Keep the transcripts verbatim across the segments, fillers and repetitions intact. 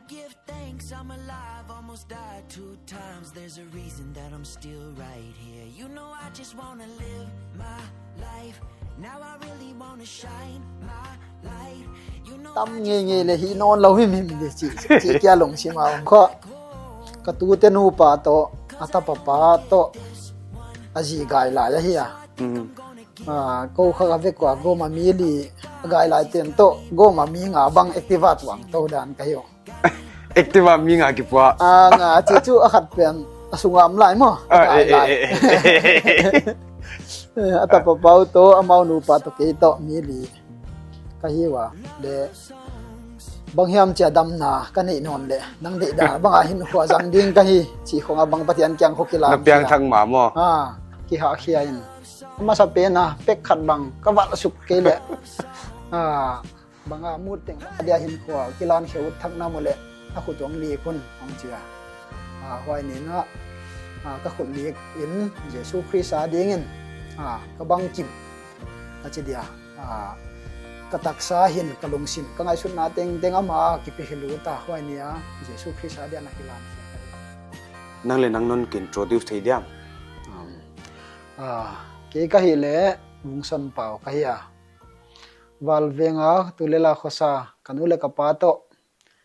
Give thanks I'm alive, almost died two times. There's a reason that I'm still right here. You know I just wanna live my life. Now I really wanna shine my light. You know tam I nge just nge wanna le hi give non lo him him de chi, chi kia lungsim a om kha. Ka tute nupa toh, a tapa pa toh, a zi gai lai ahi a. Mm. Ah, kou kha ka vek ua gawm a mi li, a gai lai ten toh gawm a mi nga bang Activa tuang tou dan ka hi uh. Activa mi nga kipua. Ah, nga chi chu a khat pen a sunga om lai maw. Ah, eh, eh, eh, eh. Eh, a tapa pa uh toh, amau nupa toh, kei toh mi li ka hi ua. Le bang hiam chia damna ka neih nawn le, nang deihdan bang a hinkhua zang ding ka hi, chi khong a bang Pathian kiang khong kilang. Na piangthak ma maw. Ah, kihahkhia in. Masa pen a pek khat bang ka valh suk kei le. Ah, bang a mut teng dia hinkhua kilang khe ut thak na mu le, a khut ong lik un ong chi a. Ah, huai ni in a, ah, ka khut lik in Jesu Khrist a dingin, ah, ka bangkim a chi dia. Ah, ka taksa hin ka lungsim, ka ngaihsutna tengteng ama kipi hi lut a, huai ni a Jesu Khrist a dia na kilang khe. Nang le nang non kin introduce thei diam? Um, ah, kei ka hi le Mungson Pau ka hi a. Valveng a Tulela khosa, ka nu le ka pa toh,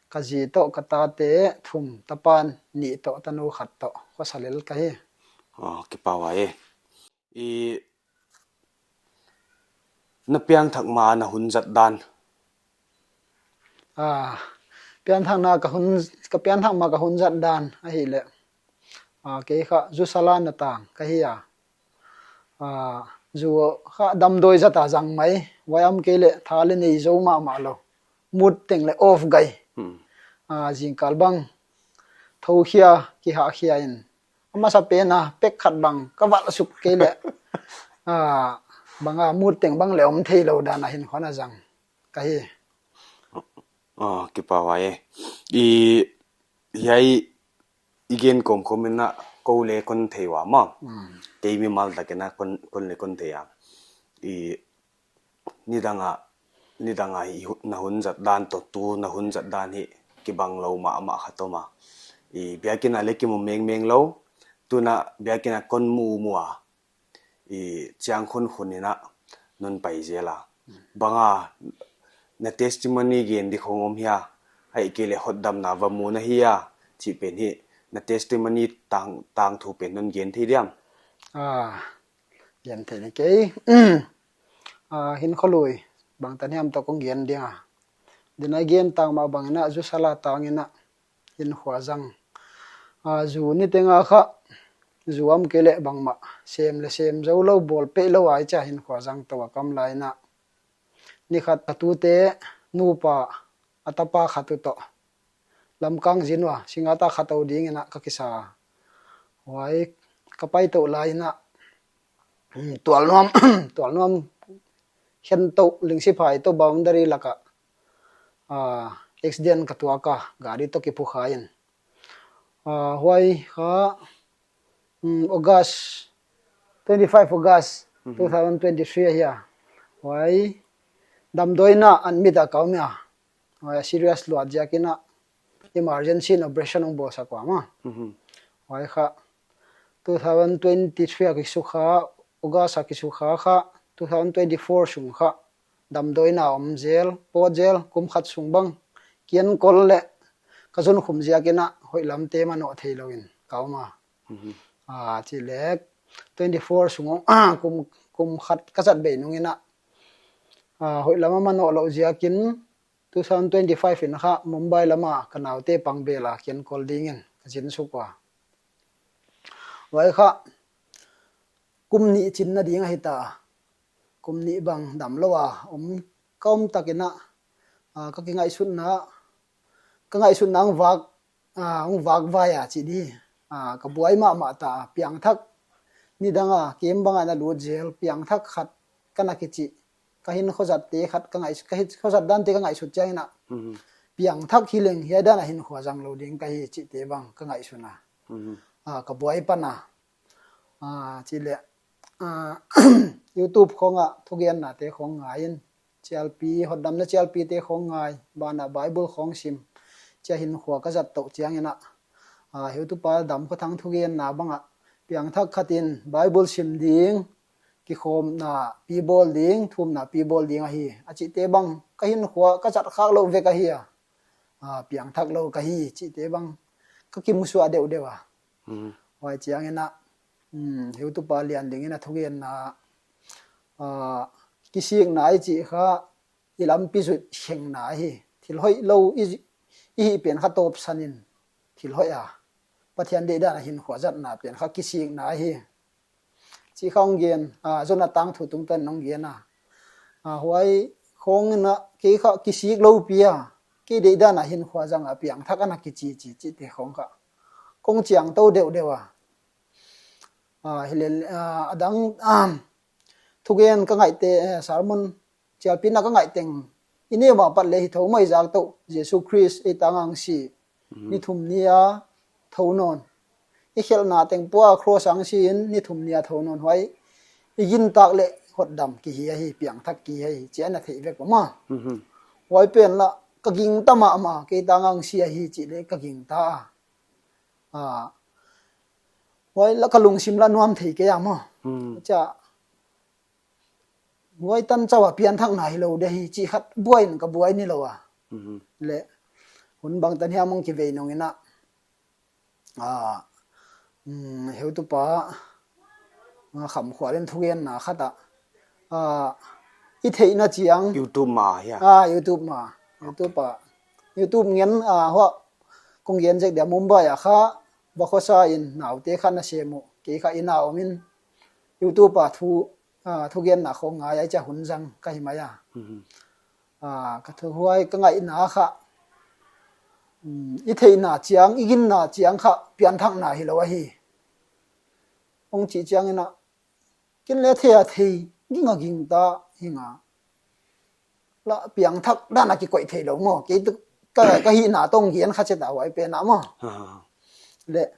ka zi toh, ka tate thum, tapa nih toh, tanu khat toh, khosa lel ka hi. Oh, kipahhuai e. I na piangthak ma na hun zat dan. Ah, piangthak na ka hun, ka piangthak ma ka hun zat dan ahih le. Ah, kei kha zu sala na tang ka hi a. Ah, zu kha damdawi zat a zang mai. Huai om kei le tha le nei zou mahmah lou. Mut teng le off gai. Hmm. Ah, zingkal bang thou khia, kihahkhia in. A masa pen a pek khat bang ka valh suk kei le. Ah, bang a mut teng bang le om thei lou dan a hinkhua na zang ka hi. Oh, kipahhuai e. I, hiai i gen kawmkawm in a kou le kon thei ua maw. Hmm. Kei mimal tak in a kon, kon le kon thei a. I, nidang a, nidang a i hu-, na hun zat dan toh tu na hun zat dan hi kibang lou mahmah khat om a. I biakin a le kimu mengmeng lou, tun a biakin a kon mu mu a. I chiang khunkhun in a non pai zel a. Bang a na testimony gen di khong om hia, ahihkeileh hotdamna va mu na hia, chih pen hi na testimony tang, tangthu pen non gen thei diam? Ah, gen thei ni kei. Ah, hinkhua lui, bangtan hiam toh kong gen ding a. Din a gen tang mah bang in a, zu sala tang in a, hinkhua zang. Ah, zu ni teng a kha, zu om kei le bangmah sem le sem zou lou, bawl peih lou a i chia hinkhua zang tou a ka om lai in a. Ni khat ka tute nupa a tapa khat uh toh Lamkang zin ua, Singata kha tou ding in a ka kisa. Huai ka pai tou lai in a, hmm, Tualnuam, Tualnuam khen tou, Lingsiphai toh boundary lak a, ah, accident ka tuak a, gari toh kiphukhia in. Ah, huai kha, hmm, August, twenty-five August, mhm, two thousand twenty-three ahi a. Huai damdawi in a admit a ka om a. Huai serious luat ziak in a emergency in operation hong bawlsak ua maw. Mhm. Huai kha two thousand twenty-three a kisukha, August a kisukha kha, two thousand twenty-four sung kha damdawi in a om zel, pawt zel, kum khat sung bang kienkol le ka zunkhum ziak in a hoih lam te manoh thei lou in ka om a. Mhm. Ah, chih leh twenty-four sung, ah, kum, kum khat ka zat bei nung in a, ah, hoih lam a manoh lou ziak in two thousand twenty-five in kha Mumbai lam a ka naute pang bel a kienkol ding in ka zin suk ua. Huai kha kum nih chinna ding ahi ta. Kum nih bang damlou a om, ka om tak in a, ah, ka kingaihsutna, ka ngaihsutna hong vak, ah, hong vak vai a chih di. Ah, ka buai mahmah ta, piangthak. Nidang a, kem bang a na lut zel, piangthak khat ka na kichi. Ka hinkhua zat te khat ka ngaih-, ka hinkhua zat dan te ka ngaihsut chiang in a. Mhm. Piangthak hi leng, hiai dan a hinkhua zang lou ding ka hi chih te bang ka ngaihsun a. Mhm. Ah, ka buai pan a. Ah, chih leh, ah, YouTube khong a thugenna te khong ngai in, chialpi, hotdamna chialpi te khong ngai, ban a Bible khong sim, Chia hinkhua ka zat tou chiangin a, a, heutupa Damkhothang thugenna bang a, piangthak khat in Bible sim ding, kikhawmna pi bawl ding, thumna pi bawl ding ahi, a chihte bang, ka hinkhua ka zat khak lou vek ahi a. A, piangthak lou ka hi, chihte bang, ka kimusuah deuhdeuh a. Huai chiangin a, um, heutupa Lianding in a thugenna, a, kisikna i chih kha, i lampi zui khengna hi. Thil hoihlou i, i hih pen kha tawpsan in thil hoih a, Pathian deihdan a hinkhua zatna pen kha kisikna hi. Chih kha hong gen, a, Jonah tangthu tungtawn in hong gen a. A, huai khawng in a kei kha kisik lou pi a, kei deihdan a hinkhua zang a piangthak ana kichi chi, chihte khawng kha kong chiang tou deuhdeuh a. A, hileh, a, adang, um, thugen ka ngaihte, eh, sermon chialpihna ka ngaih teng, i neu mah pat leh hi thou mai zak tou, Jesu Khrist ei tang a hong si, ni thum ni a thou nawn. I khelhna teng pua cross a hong si in ni thum ni a thou nawn, huai i gintak leh hotdam kihi ahi, piangthak kihi ahi, chih ana theih vek uh maw. Huai pen la ka gingta mahmah, kei tang a hong si ahi chih leh ka gingta a. A, huai la ka lungsim la nuam thei kei a maw. Chia, huai tan chauh a pianthakna hilou de hi, chih khat buai in ka buai ni lou a. Leh, hun bangtan hiam hong kivei nung in a, a, um, heutupa, a, Khamkhual in thugenna khat a, a, i theihna chiang. YouTube mah hia? A, YouTube mah. YouTube a. YouTube ngen, a, huai kong gen zek dia, Mumbai a kha, va khosa in naute kha na sem uh, kei kha inn a om in, YouTube a thu, a, thugenna khawng ngai a chia hun zang ka hi mai a. A, ka thu huai ka ngaihna kha, um, i theihna chiang, i ginna chiang kha pianthakna hilou ahi. Hong chih chiangin a, ken leh thei a thei, ging a gingta, hing a. La piangthak dan a kikoih theilou maw. Kei tu ka, ka hihna tawh hong gen kha chet a huai pen a maw. Leh,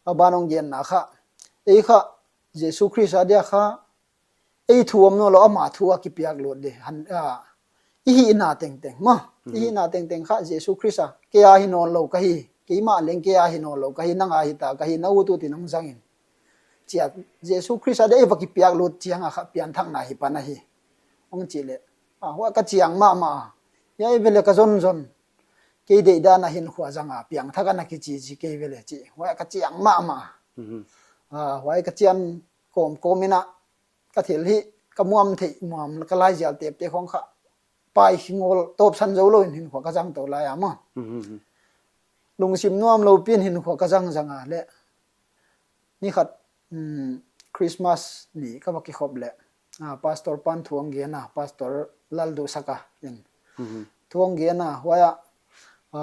a ban hong genna kha, ei kha, Jesu Khrist a dia kha, ei thu om nawnlou, ama thu a kipiak lut di. Han, a, i hihna tengteng maw. I hihna tengteng kha Jesu Khrist a, kei a hi nawnlou ka hi. Keimah leng kei a hi nawnlou ka hi, nang a hita ka hi, na ut ut in hong zang in. Chia, Jesu Khrist a dia ei va kipiak lut chiang a kha pianthakna hi pan ahi. Hong chih leh, a, huai ka chiang mahmah. Hiai vele ka zonzon, kei deihdan a hinkhua zang a piangthak ana kichi chi kei vele chi. Huai ka chiang mahmah. A, huai ka chian kawmkawm in a, ka thil hih ka muam theih muam, ka laizial tepte khawng kha pai khingawl, tawpsan zoulou in hinkhua ka zang tou lai a maw. Lungsim nuamlou pi in hinkhua ka zangzang a leh, ni khat, um, Christmas ni ka va kikhop leh, a, Pastor pan thu hong gen a, Pastor Lalduhsaka in. Thu hong gen a, huai a, a,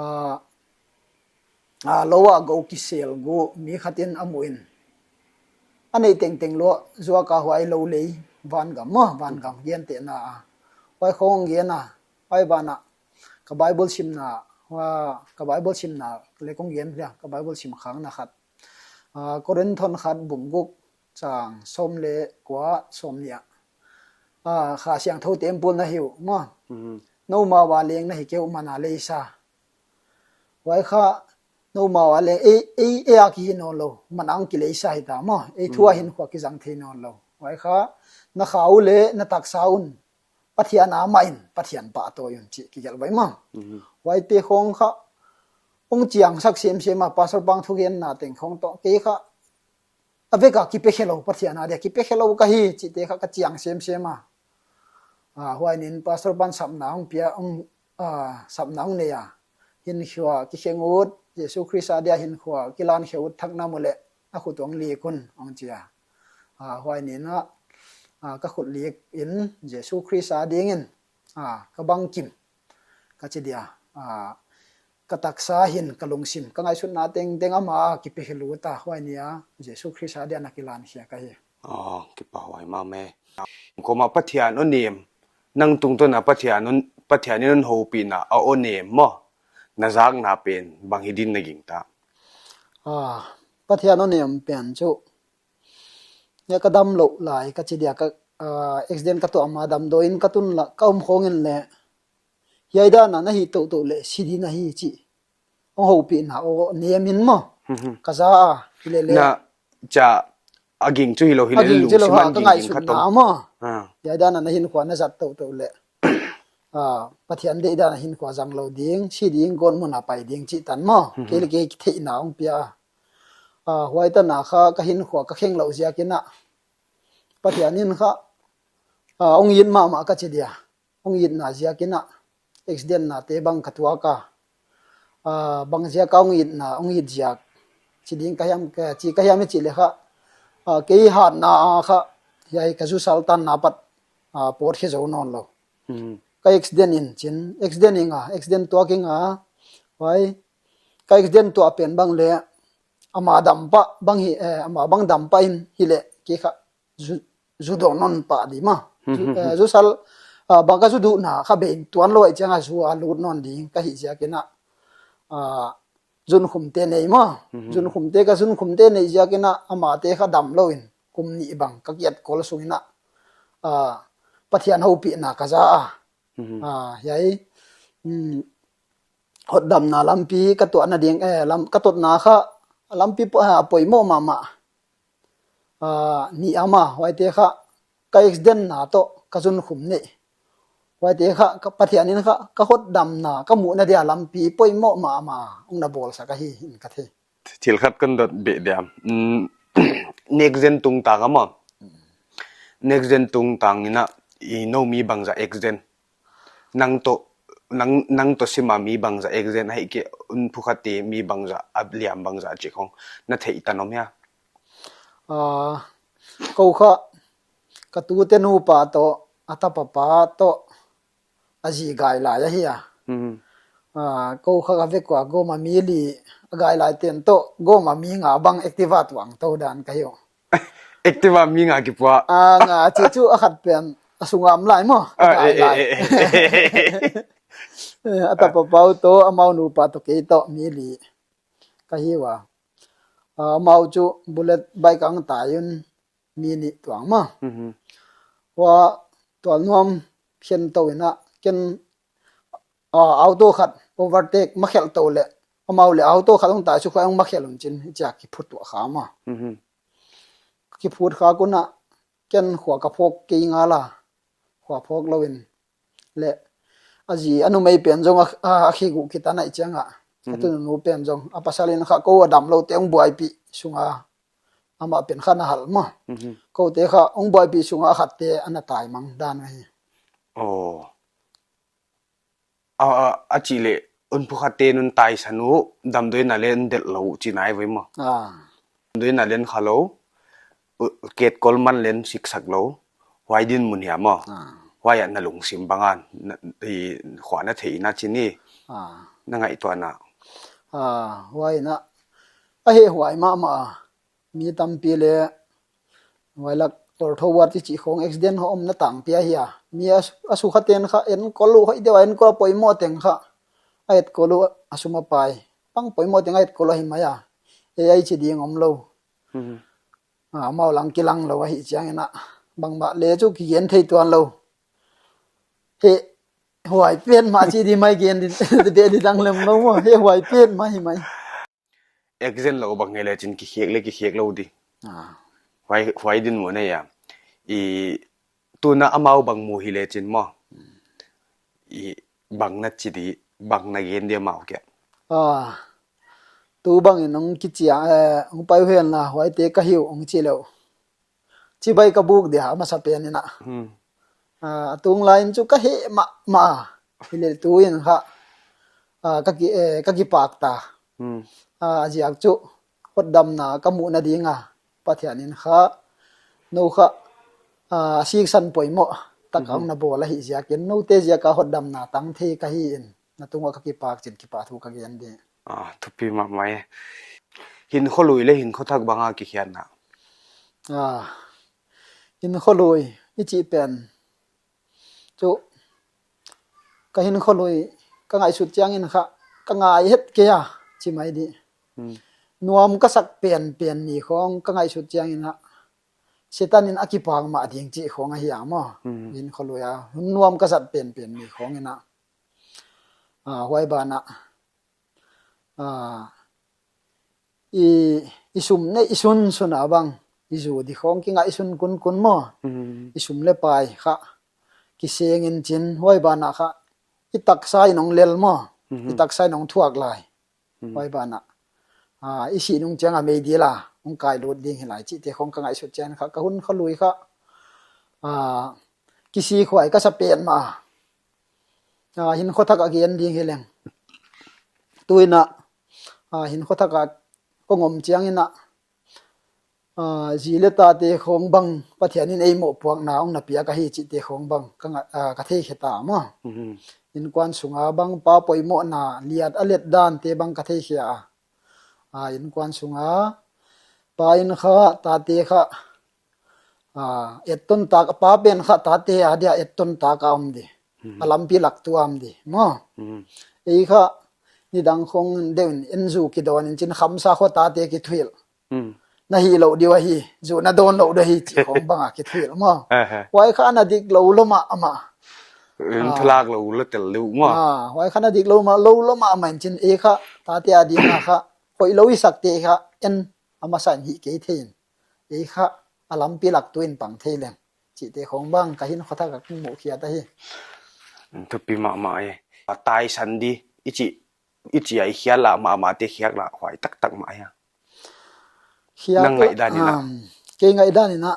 a, lou a gou kisel gu mi khat in a muh in, a neih tengteng lou zuak a, huai lou lei, vangam maw, vangam gentehna a, huai khawng hong gen a, huai ban a ka Bible simna, hua, ka Bible simna leh kong gen dia, ka Bible sim khakna khat, a, Korinthon khat bung guk chang sawm leh kua, sawmnih a, a, Kha Siangthou temple na hi uh maw. Noumau a leng na hi kei uh, man a leisa. Huai kha, noumau a leng, ei, ei, ei a kihi nawnlou, man a hong kileisa hita maw. Ei thu a hinkhua kizang thei nawnlou. Huai kha, na kha uh leh na taksa un, Pathian a mah in, Pathian pahtawi un chih kigelh vai maw. Huaite khawng kha hong chiangsak semsem a, Pastor pan thugenna teng khawng toh, kei kha a vek a kipe khelou, Pathian a dia kipe khelou ka hi chihte kha ka chiang semsem a. A, huai nin Pastor pan sapna hong pia, hong, a, sapna hong nei a. Hinkhua kikheng ut, Jesu Khrist a dia hinkhua kilankhe ut thak na mu leh, na khut uh hong lik un, hong chi a. A, huai nin a, a, ka khut lik in Jesu Khrist a dingin, a, ka bangkim, ka chi dia, a, ka taksa hin ka lungsim, ka ngaihsutna tengteng ama a kipe khe lut a, huai ni a Jesu Khrist a dia na kilankhe ka hi. A, kipahhuai mahmah e. Koma Pathian hon em, nang tungtawn a Pathian hon, Pathian in hon houpihna a hon em maw, na zakna pen bang hi din na gingta? A, Pathian hon em pen chu, hiai ka damlouh lai ka chi dia, ka, a, accident ka tuah ma damdawi in ka tun la, ka om khawng in leh, hiai dan a na hih toutou leh si di na hi chi. hong houpihna aw nem in maw. Mhm. Ka za a, hilele. Na, cha, a ging chu hilou, hilele, a ging chu lungsim lou ha, a ka ging ngaihsutna khat om maw. Ah. Hiai dan a na hinkhua na zat touhtouh leh. Ah, Pathian deihdan a hinkhua zang lou ding, si ding, gawtmun a pai ding chih tan maw. Mhm. Kei leh kei theihna hong pia. Ah, huai tan a kha ka hinkhua ka kheng louh ziak in a. Pathian in kha, ah, hong it mahmah ka chi dia. Hong itna ziak in a, accident nate bang ka tuak a. Ah, bang ziak a hong itna, hong it ziak. Chi ding ka hiam, ka, chi ka hiam i chih leh kha. Ah, kei hatna a kha, hiai ka zu sal tanna apat, ah, pawt khe zou nawn lou. Hmm. Ka accident in chin, accident ing a, accident tuak ing a, huai, ka accident tuah pen bang leh, ama dam pah bang hi, eh, ama bang dam pah in hileh, kei kha, zu, zu dawng nawn pah di maw. Zu, hmm, eh, zu sal, ah, bang ka zu duhna kha bei tuan lou ahih chiang a zu a lut nawn ding ka hih ziak in a, ah, zunkhumte nei maw. Mhm. Zunkhumte ka zunkhumte neih ziak in a, amate kha dam lou in, kum nih bang ka kiat kol sung in a, ah, Pathian houpihna ka za a. Mhm. Ah, hiai, hmm, hotdamna lampi ka tuahna ding, eh, lam, ka totna kha, lampi po-, ah, poimoh mahmah. Ah, ni ama, huaite kha, ka accident na toh, ka zunkhum neih. Huaite kha, ka Pathian in kha, ka hotdamna, ka muhna dia lampi poimoh mahmah, hong na bawlsak ahi, in ka thei. Thil khat kon dot beh diam. Mm, next gen tungtang a maw. Next gen tungtang in a, i nou mi bangzah accident. Nang toh, nang, nang toh sim a mi bangzah accident, ahihkeileh un phukhate mi bangzah, a liam bangzah chih khong. Na theih tan om hia? Ah, kou kha, ka tute nupa toh, a tapa pa toh, a zi gai lai ahi a. Mhm. Ah, kou kha ka vek ua gawm a mi li a gai lai ten toh, gawm a mi nga bang Activa tuang tou dan ka hi uh. Activa mi nga kipua. Ah, nga chih chu a khat pen a sung a om lai maw. A ah, gai eh, lai. Eh, eh, eh. Eh, a tapa pa uh toh, amau nupa toh kei toh mi li ka hi ua. Ah, amau chu bullet bike a hong tai un, mi nih tuang maw. Mhm. Huai tual nuam khen tou in a, ken, ah, auto khat overtake ma khelh tou leh, amau leh auto khat hong tai suk khong ma khelh un chin, chia kiphut tuah kha maw. Mhm. Kiphut kha un a, ken khua ka phawk kei ngal a, khua phawk lou in leh, a zi a numei pen zong a, a, a khiguh kitan ahih chiang a, a, mhm, tunu pen zong, a pasal in kha kou a dam lou te hong buaipih sung a, amah pen kha na hal maw. Mhm. Kou te kha hong buaipih sung a khat te ana tai mang dan ahi. Oh. A, a, a chih leh, un phukhate nun taisan uh, damdawi na leng delh lou, chih nai ve maw. Ah. Damdawi na leng kha lou, u, ketkol man leng siksak lou, huai dinmun hia maw. Ah. Huai ah na lungsim bang a, na, i, khua na theihna chih ni. Ah. Na ngaihtuahna. Ah, huai na. A hehhuai mahmah a. Mi tampi leh, huai lak ortho ward i chih khong accident hong omna tangpi ahi a. Mi a su-, a sukha ten kha enkol uh hoih deuh a enkol a poimoh teng kha. A etkol uh a sum a pai. Bang poimoh teng a etkol uh ahi mai a. Ei a i chi ding om lou. Mhm. Ah, amau lang kilang lou ahih chiang in a. Bangmah leh chu kigen thei tuan lou. Hehhuai pen mah chi di mai gen di, di, di dang lem lou maw. Hehhuai pen mah hi mai. Accident lou bang hi leh chin kikhek leh kikhek lou di. Ah. Huai, huai dinmun ahi a. I, tuna amau bang mu hi leh chin maw. I, bang na chi di, bang na gen di amau kia. Ah. Tu bang in hong kichi a, eh, hong pai uh hen la, huaite ka hi uh hong chi lou. Chibai ka buk dia, a masa pen in a. Hmm. Ah, a tung lai in chu ka heh mahmah. Hileh tu in kha, ah, ka ki, eh, ka kipak ta. Hmm. Ah, a ziak chu, hotdamna ka muhna ding a. Pathian in kha, nou kha, ah, siksan poimoh tak a, mhm, hong na bawl ahih ziak in, noute ziak a hotdamna tang thei ka hi in, na tung uah ka kipak chin kipahthu ka gen di. Ah, thupi mahmah e. Hinkho lui leh hinkho thak bang a kikhiatna. Ah, hinkho lui, i chih pen. Chu, ka hinkho lui, ka ngaihsut chiang in kha, ka ngai het kei a, chi mai di. Hmm. Nuam ka sak penpen ni khong, ka ngaihsut chiang in a, Setan in a kipak mah ding chih khong ahi a maw. Hmm. Hinkho lui a, hun nuam ka zat penpen ni khong in a. Ah, huai ban a. Ah, i, i sum neih sunsun a bang, i zu di khong kingaihsun kunkun maw. Mhm. I sum leh pai kha kiseng in chin, huai banah kha i taksa in hong lel maw. Mhm. I taksa in hong thuak lai. Mhm. Huai banah, ah, i sih nung chiang a meidil a hong kailut ding hi lai chihte khong ka ngaihsut chiang kha, ka hun kha lui kha, ah, kisikhuai ka sa petmah. Ah, hinkhua thak a gen ding hi leng. Tuin a, ah, hinkhua thak a kong om chiangin a, ah, zi leh tate khong bang Pathian in ei mohpuakna hong na piak ahi chihte khong bang ka nga-, ah, ka theikhe ta maw. Mhm. Innkuan sunga bang pa poimohna liat a let dante bang ka theikhe a. Ah, innkuan sunga pa in kha tate kha, ah, etton tak, pa pen kha tate adia etton tak a om di. Mhm. A lampi lak tu a om di maw. Mhm. Ei kha nidang khong deuh in zu kidawn in chin, khamsa khua tate kithuilh. Hmm. Na hih louh diu ahi, zu na dawn louh diu ahi chih khong bang a kithuilh maw. Aha. Huai kha na dik lou lou mahmah. Eng, ah, thulak lou lou tel lou maw. Ah, huai kha na dik lou mah, lou lou mahmah in chin, ei kha tate a ding a kha hoihlou i sakte kha en a masa in hih kei thei in, ei kha a lampi lak tu in pang thei leng chihte khong bang ka hinkhua thak a kong muh khiat ahi. Thupi mahmah e. A taisan di i chih, i chih a i khial lah mahmahte khiak lah huai taktak mah hia? Khiak lah, nang ngaihdan in a. Um, kei ngaihdan in a,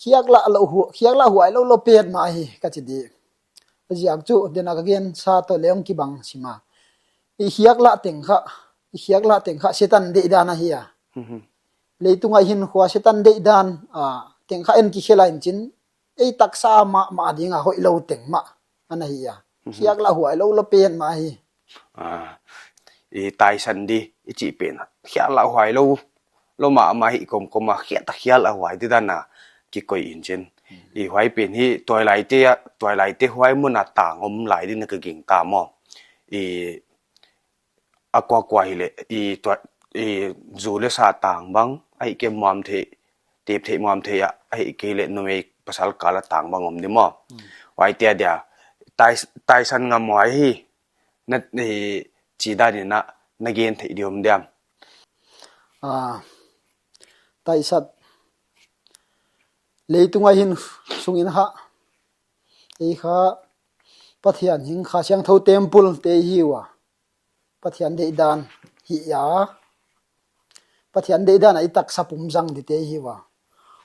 khiak lah lou hu-, khiak lah huai lou lou petmah ahi ka chi di. A ziak chu, den a ka gen sa toh leng kibang sim a. I khiak lah teng kha, i khiak lah teng kha Setan deihdan ahi a. Mhm. Leitung a hinkhua Setan deihdan, ah, teng kha en kikhel a in chin, ei taksa mahmah ding a hoihlou teng mah ana hi a. Mhm. Khiak lah huai lou lou petmah hi. Ah, i taisan di i chih pen khiak lah huai lou lou mahmah hi kawmkawm a, khiak ta khiak lah huai di dan a kikoih in chin. Mhm. I huai pen hi tuailaite a, tuailaite huai mun a tang om lai din a ka gingta maw. I a kuakua hileh, i tua, i zu leh sa tang bang, ahihkeileh muam theih, tep theih muam theih a, ahihkeileh numei pasal kal a tang bang om di maw. Hmm. Huaite adia, tai, taisan ngam huai hi, na, i, chih dan in a, na gen theih di om diam? Ah, taisat, leitung a hinsung in kha, ei kha, Pathian hing Kha Siangthou temple te hi ua. Pathian deihdan hi a. Pathian deihdan a i taksa pum zang dite hi ua.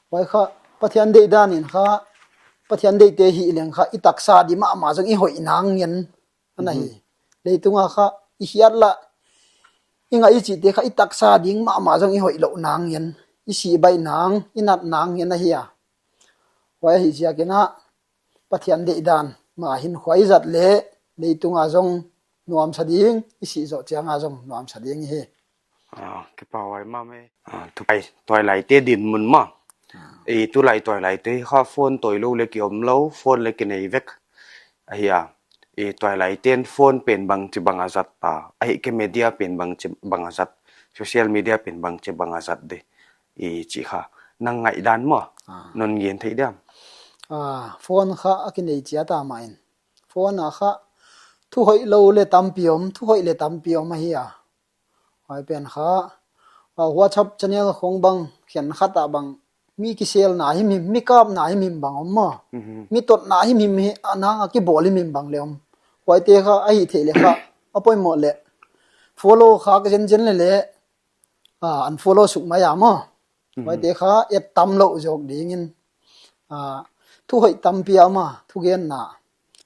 Huai kha, Pathian deihdan in kha, Pathian deihte hi leng kha, i taksa di mahmah zong i hoih nang ngen ana hi. Mhm. Leitung a kha, i khiat lah, i ngaih i chihte kha, i taksa ding mahmah zong i hoih lou nang ngen. I sih baih nang, i nat nang ngen ahi a. Huai ahi ziak in a, Pathian deihdan mah hinkhua i zat leh, leitung a zong nuamsa ding, i sih zoh chiang a zong nuamsa ding hi. Ah, kipak huai mahmah e. Ah, tu ai, tuailaite dinmun mah. Ah. I tulai tuailaite kha phone toh lou leh ki om lou, phone leh ki nei vek. Ahi a, i tuailaiten phone pen bangchi bang a zat ta, ahihkeileh media pen bangchi bang a zat, social media pen bangchi bang a zat di. I chih kha, nang ngaihdan maw, ah, non gen theih diam? Ah, phone kha a kinei chiat a mah in. Phone a kha, thu hoih lou leh tampi om, thu hoih leh tampi om ahi a. Huai pen kha, ah, WhatsApp channel khong bang, khenkhat a bang, mi kiselna himhim, mi kapna himhim bang om maw. Mhm. Mi totna himhim hi, a nang a kibawl himhim bang leh om. Huaite kha, ahih theih leh kha, a poimoh leh. Follow kha ka zenzen leh leh, ah, unfollow suk mai a maw. Mhm. Huaite kha et tam lou zawk dingin, ah, thu hoih tampi a om a, thugenna.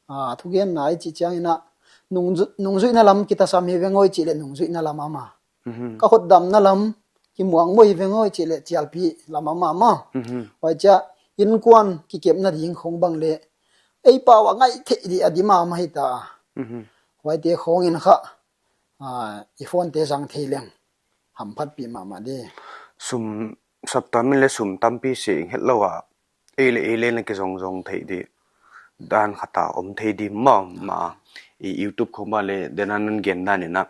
Ah, thugenna i chih chiang in a, nungzu-, nungzuihna lam kitasam hi veng aw i chih leh nungzuihna lam a om a. Mhm. Ka hotdamna lam, kimuangmoh hi veng aw i chih leh chialpih lam a om a maw. Mhm. Huaichia, innkuan kikepna ding khong bang leh, ei pau a ngaih theih di a dim a om ahi ta. Mhm. Huaite khong in kha, ah, i phone te zang thei leng hamphatpih mahmah di. Sum, saptuam in leh sum tampi seng het lou a, ei leh ei leh na kizong zong thei di, dan khat a om thei di maw, mah, i YouTube khong bang leh, den a non gen dan in a,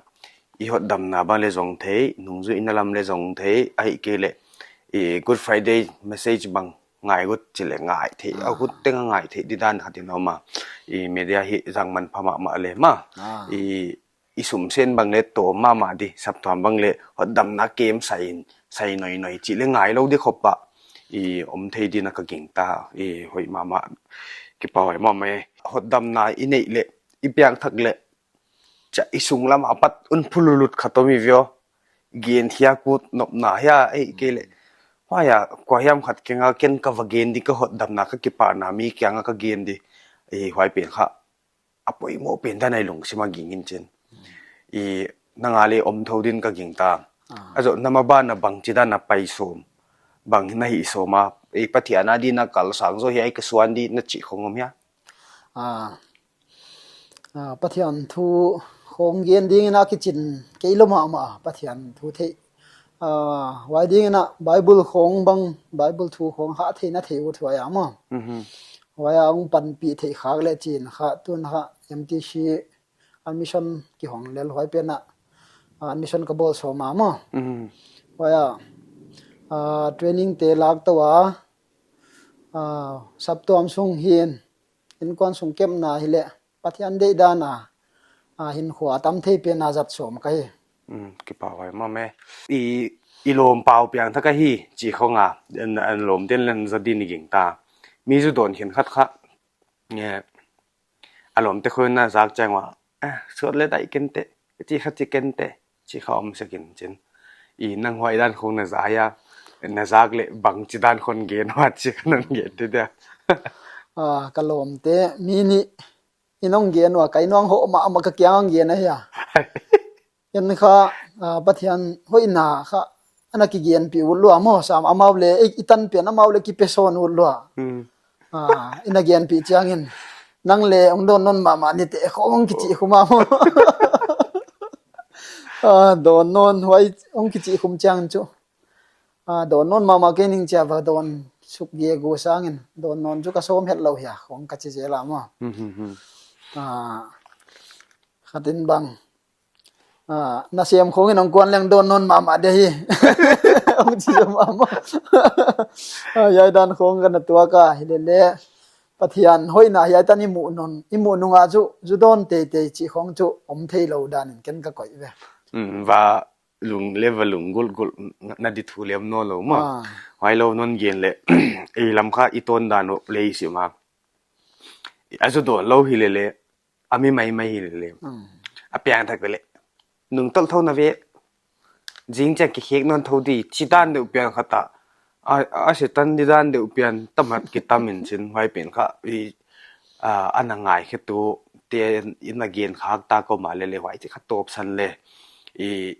i hotdamna bang leh zong thei, nungzuihna lam leh zong thei, ahihkeileh, i Good Friday message bang ngai gut chih leh ngai thei, ah, a gut teng a ngai thei di dan khat in om a, i media hi zang manpha mahmah leh mah, ah, i i sum sen bang leh tawm mahmah di, saptuam bang leh hotdamna kem sai in, sai noinoi chih leh ngailou di khop a i om thei ding in ka gingta. I hoih mahmah, kipahhuai mahmah e. Hotdamna i neih leh, i piangthak leh, chia i sunglam apat un phululut khat om hi ve aw. Gen hia kut nopna hia ei kei leh. Huai a, kua hiam khat kiang a ken ka va gen di, ka hotdamna ka kipahna mi kiang a ka gen di. I huai pen kha a poimoh pen dan a i lungsim a ging in chin. I nang a leh om thou ding in ka gingta. Ah. A zoh na maban a bangchidan a pai sawm, bang na hih sawm a, i Pathian a di na kalsang zaw hiai ka suan di na chih khong om hia? Ah, ah, Pathian thu khong gen ding in a kichin kei lou mahmah, Pathian thu theih. Ah, huai ding in a Bible khong bang, Bible thu khong kha theihna thei ut huai a maw. Mhm. Huai a hong panpih theih khak leh chin kha, tun kha M T C admission kihong lel huai pen a, ah, admission ka bawl sawm a maw. Mhm. Huai a, ah, training te lak tou a, ah, saptuam sung hi in, innkuan sung kepna hi leh, Pathian deihdan a, ah, hinkhua a tam thei pen a zat sawm ka hi. Mm, kipahhuai mahmah e. I, i lawm pau piangthak ahi, chih khong a, an, an lawm ten leng za di in i gingta. Mi zu dawn khenkhat kha, nge, a lawmte khong na zak chiang ua, eh, suat leh dai ken teh, chih kha chi ken teh, chih kha om sek in chin. I nang huai dan khong na za hia, na zak leh bangchidan khong gen ua chih kha non gen te dia. Ah, ka lawmte, mi nih in hong gen ua, kei nuang hoh mahmah ka kiang hong gen ahia. Ken kha, ah, Pathian hoihna kha ana kigenpih ut lua maw, sam amau leh, i, i tan pen amau leh kipe sawn ut lua. Hmm. Ah, i na genpih chiang in, nang leh hong dawn nawn mahmah ni teh khong kichih khum a maw. Ah, dawn nawn huai hong kichih khum chiang chu. Ah, dawn nawn mahmah kei ning chia va dawn suk gegu sang in, dawn nawn chu ka sawm hetlou hia, khong ka chi zel a maw. Hmm, hmm, hmm. Ah, khat in bang, ah, na sem khong in hong kuan leng dawn nawn mahmah di hi. Hong chi mahmah. Ah, hiai dan khong ka na tuak a, hi leh leh. Pathian hoihna hiai tan i muh nung, i muh nung a chu, zu dawn teitei chih khong chu om theilou dan in ken ka koih ve. Hmm, va lung leh va lung gulgul na di thu lem nawn lou maw. Ah. Huai lou non gen leh, ei lam kha i tawn dan uh lei sim a. A zu dawn lou hi leh leh, a mi maimai hi leh leh. Hmm. A piangthak leh leh, nungtolh thou na ve, zing chiang kikhek nawn thou di, chih dan deuh piang khat a, a, a Setan di dan deuh piang tam hat kitam in chin huai pen kha, i, ah, ana ngaikhe tu, te in a gen khak ta kou mah leh leh huai chih kha tawpsan leh, i,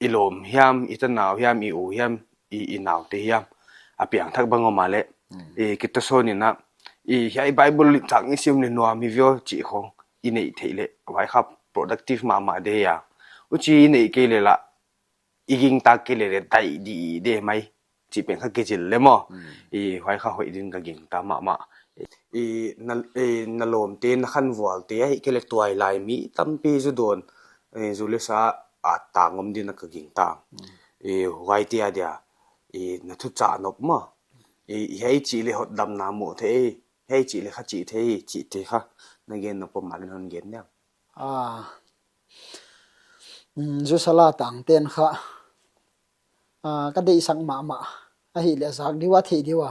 i lawm hiam, i tanau hiam, i u hiam, i, i naute hiam, a piangthak bang om a leh, hmm, i kitasawn in a, i hiai Bible chang i sim leh nuam hi ve aw chih khong i neih theih leh, huai kha productive mahmah di a. Huchi i neih kei leh lah, i gingta kei leh leh dai di di mai. Chih pen kha kizil leh maw. Hmm. I huai kha hoih ding ka gingta mahmah. I na, i na lawmte, na khanvualte, ahihkeileh tuailai mi tampi zu dawn, i zu leh sa a tang om ding in ka gingta. Hmm. I huaite a dia, i na thuchah nop maw. I, i hiai chih leh hotdamna mu thei, hiai chih leh kha chih thei, chihte kha na gen nop om a leh non gen diam. Ah. Mm, zu sala tang ten kha, ah, ka deihsak mahmah. Ahihleh zak di ua, theih di ua.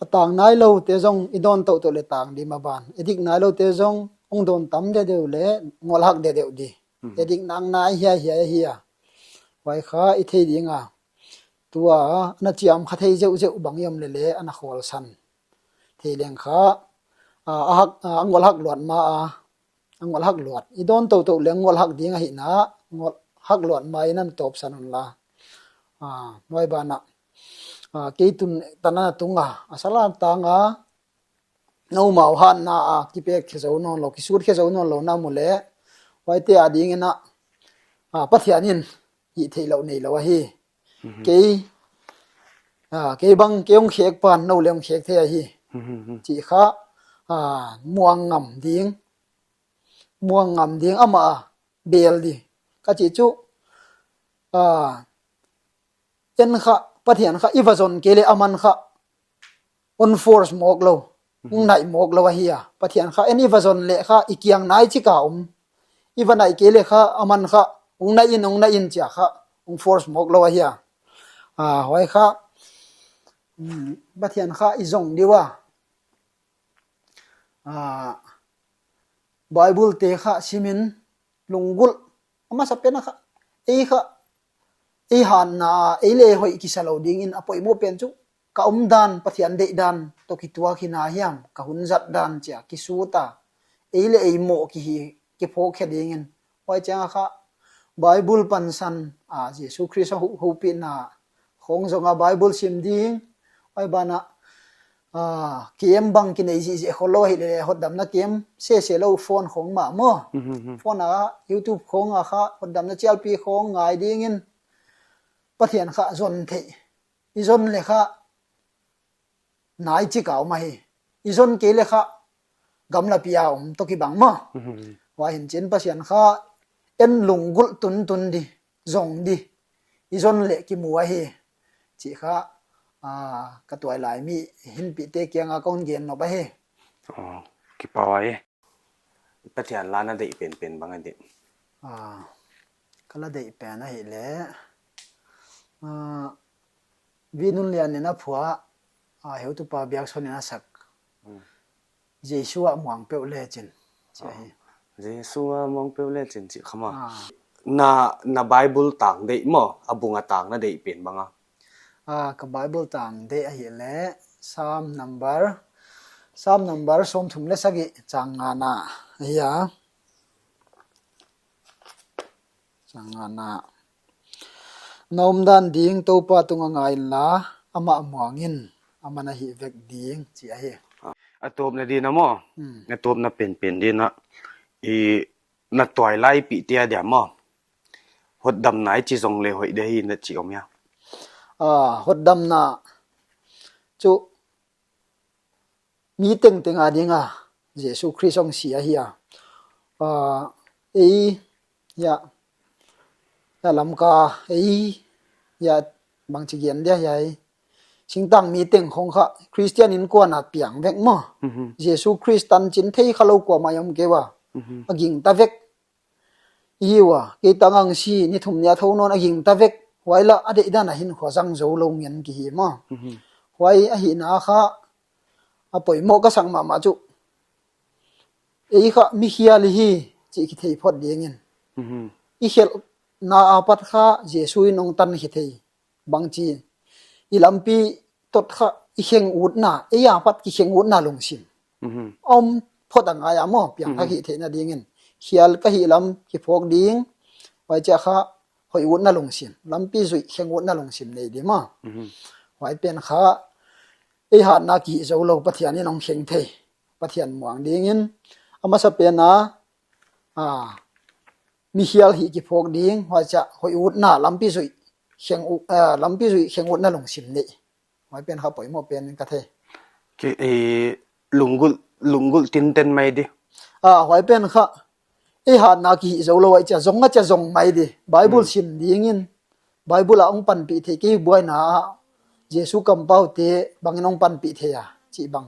A tang nailou te zong i dawn toutou leh tang di maban. Edik nailou te zong hong dawn tam deuhdeuh leh ngolhak deuhdeuh di. Mhm. Edik nang nai hiaihiai ahi a. Huai kha i thei ding a. Tua ana chiam kha thei zeuhzeuh bang i om leh leh ana khawlsan. Thei leng kha, ah, a hak, ah, a ngolhak luat ma a. A ngolhak luat. I dawn toutou leng ngolhak ding ahihna, ngolhak luat ma in ana tawpsan un la. Ah, huai ban ah, ah, kei tun tan a tung a, a sala tang a, noumau hatna a, kipek khe zou nawn lou, kisut khe zou nawn lou na mu leh, huaite a ding in a, ah, Pathian in hih theihlouh neilou ahi. Mhm. Kei, ah, kei bang, kei hong khek pan, nou leh hong khek thei ahi. Mhm, mhm. Chih kha, ah, muang ngam ding. Muang ngam ding amah a bel di. Ka chih chu, ah, en kha, Pathian kha, i va zon kei leh aman kha, hon force mawk lou, hong naih mawk lou ahi a. Pathian kha, en i va zon leh kha, i kiang nai chik a om. i va naih kei leh kha, aman kha, hong naih in, hong naih in chia kha, hong force mawk lou ahi a. Ah, huai kha, hmm, Pathian kha i zong di ua. Ah, Bible te kha sim in lunggulh, a masapen a kha, ei kha, ei hatna, ei leh hoih kisa lou ding in a poimoh pen chu, ka omdan, Pathian deihdan toh kituak hi na hiam, ka hun zatdan chia, kisut a, ei leh ei moh kihi, kiphawk khe ding in. Huai chiang a kha, Bible pansan, ah, Jesu Khrist a hu-, hupihna khong zong a Bible sim ding, huai ban ah, ah, camp bang kinei zihzih khol lou hi leh, hotdamna camp sese lou phone khong mah maw. Mhm, mhm. Phone a, YouTube khong a kha, hotdamna chialpi khong ngai ding in, Pathian kha zon theih. I zon leh kha, nai chik a om ahi. I zon kei leh kha, gamlapi a om toh kibang maw. Mhm. Huai hi'n chin Pathian kha, en lunggulh tuntun di, zong di. I zon leh kimu ahi. Chih kha, ah, ka tuailai mi hinpihte kiang a kon gen nop ahi. Oh, kipahhuai. Pathian la na deih penpen bang a di? Ah, ka la deih pen ahihleh, ah, Vinunlian in a phuah, ah, heutupa Biakson in a sak. Hmm. Jesu a muang peuh lechin. Chia hi. Jesu a muang peuh lechin chih kha maw. Ah. Na, na Bible tang deih maw, a bung a tang na deih pen bang a? Ah, ka Bible tang deih ahihleh, Psalm number, Psalm number sawmthum leh sagih, chang ngana ahi a. Chang ngana. Na omdan ding Toupa tung a ngai inla, amah muang in, aman a hih vek ding, chih ahi. A tawpna din a maw? Hmm. A tawpna penpen din a, i na tuailaipihte a dia maw, hotdamna i chi zong leh hoih di hi na chi om hia? Ah, hotdamna chu mi tengteng a ding a, Jesu Khrist hong si ahi a. Ah, ei, ya, ya Lamka, ei, ya, bangchi gen dia hiai. Singtang mi teng khong kha, Christian innkuan a piang vek maw. Mhm. Jesu Khrist tanchin thei kha lou kuamah om kei ua. Mhm. A gingta vek. Hi ua, kei tang ang si, ni thum nia thou nawn a gingta vek. Huai lah a deihdan a hinkhua zang zou lou ngen kihi maw. Mhm. Huai ahihna kha, a poimoh ka sak mahmah chu. Ei kha mi khial i hi, chih kithei phot ding in. Mhm. I khelhna apat kha, Jesu in hong tan khe thei. Bangchi, i lampi tot kha i kheng utna, ei apat kikheng utna lungsim. Mhm. Om phot a ngai a maw, piangthak Mhm. hih theihna ding in. Khial ka hih lam kiphawk ding, huai chia kha hoih utna lungsim. Lampi zuih kheng utna lungsim nei di maw. Mhm. Huai pen kha, ei hatna kihih zou lou Pathian in hong kheng thei. Pathian muang ding in, a masapen a, ah, mi khial hih kiphawk ding, huai chia hoih utna lampi zuih, kheng u-, ah, lampi zuih kheng utna lungsim nei. Huai pen kha poimoh pen ka thei. Ki, eh, lunggulh, lunggulh tinten mai di. Ah, huai pen kha, ei hatna kihih zou lou huai chia, zong a chia zong mai di. Bible Hmm. sim ding in, Bible a hong panpih thei, kei buaina ah, Jesu kampaute bang in hong panpih thei a, chih bang.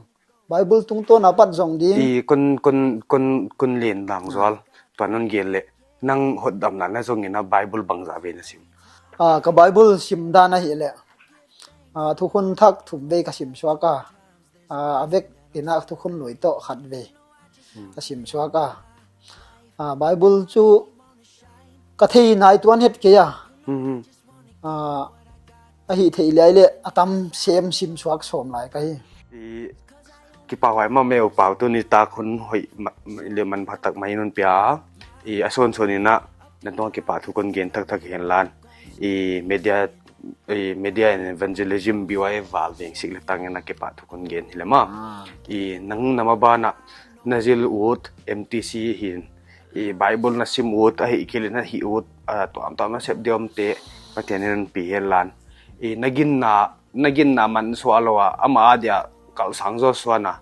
Bible tungtawn apat zong ding. I kon, kon, kon, kon len dang zual. Tuan hon gen leh. Nang hotdamna na zong in a Bible bangzah vei na sim? Ah, ka Bible sim dan ahihleh. Ah, Thukhun Thak thum vei ka sim suak a. Ah, a vek in a Thukhun Lui toh khat vei. Hmm. Ka sim suak a. Ah, Bible chu ka thei nai tuan het kei a. Hmm, hmm. Ah, a hih theih lai leh a tam sem sim suak sawm lai ka hi. I kipahhuai mahmah e U Pau, tuni tak hun hoih ma-, ma-, leh manpha tak mai non pia. I a sawnsawn in a, na tungah kipahthu kon gen thakthak hen lan. I media, i media and evangelism B Y F val veng sik leh tang in a kipahthu kon gen hi leh maw. Ah. I nang na maban ah, na zil ut M T C hin. I Bible na sim ut, ahihkeileh na hih ut, ah, tuamtuam na sep di om te, Pathian in hon pi hen lan. I na ginna, na ginna man suah lou a, amah a dia kalsang zaw suan a,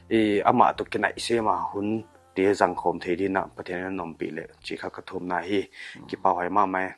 i amah toh kinaih sem a hun te zangkhawm thei din a, Pathian in hon ompih leh, chih kha ka thumna hi, kipahhuai mahmah e.